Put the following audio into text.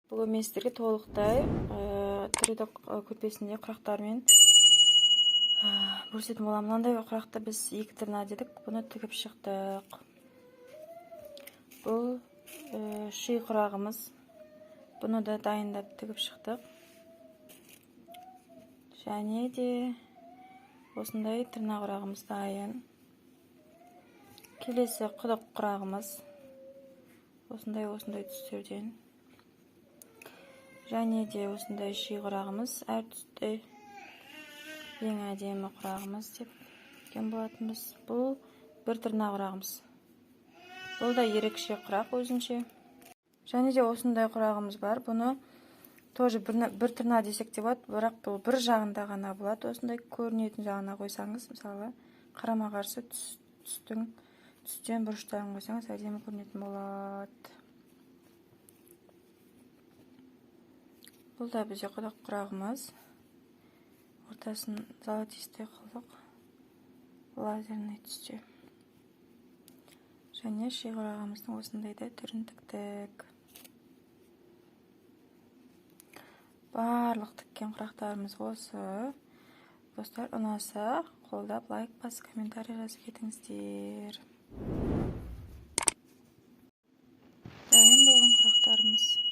Бүгін мен сіздерге толықтай 3D көрпесінде құрақтармен бөлісетін боламын. Мынандай құрақты біз 2 тырна дедік, бұны тігіп шықтық. Бұл ши құрағымыз. Бұны да дайындап тігіп шықтық. Және де осындай тырна құрағымыз дайын. Келесі құдық құрағымыз. Осындай түстерден. Және де осындай ши құрағымыз, әр түсте ең әдемі құрағымыз деп айтқан болатынбыз. Бұл бір тырна құрағымыз. Бұл да ерекше құрақ өзінше. Және де осындай құрағымыз бар. Бұны тоже бір тырна десек те болады, бірақ бұл бір жағында ғана болады. Осындай көрінетін жағына қойсаңыз, мысалы, қарама-қарсы түстен бұрыштарын қойсаңыз, әдемі көрінетін болады. Бұл да бізде құдық құрағымыз. Ортасын золотистый қылдық, лазерный түсте. Және ши құрағымыздың осындай да түрін тіктік. Барлық тіккен құрақтарымыз осы. Достар, ұнаса қолдап лайк басып, комментарий жазып кетіңіздер. Дайын болған құрақтарымыз.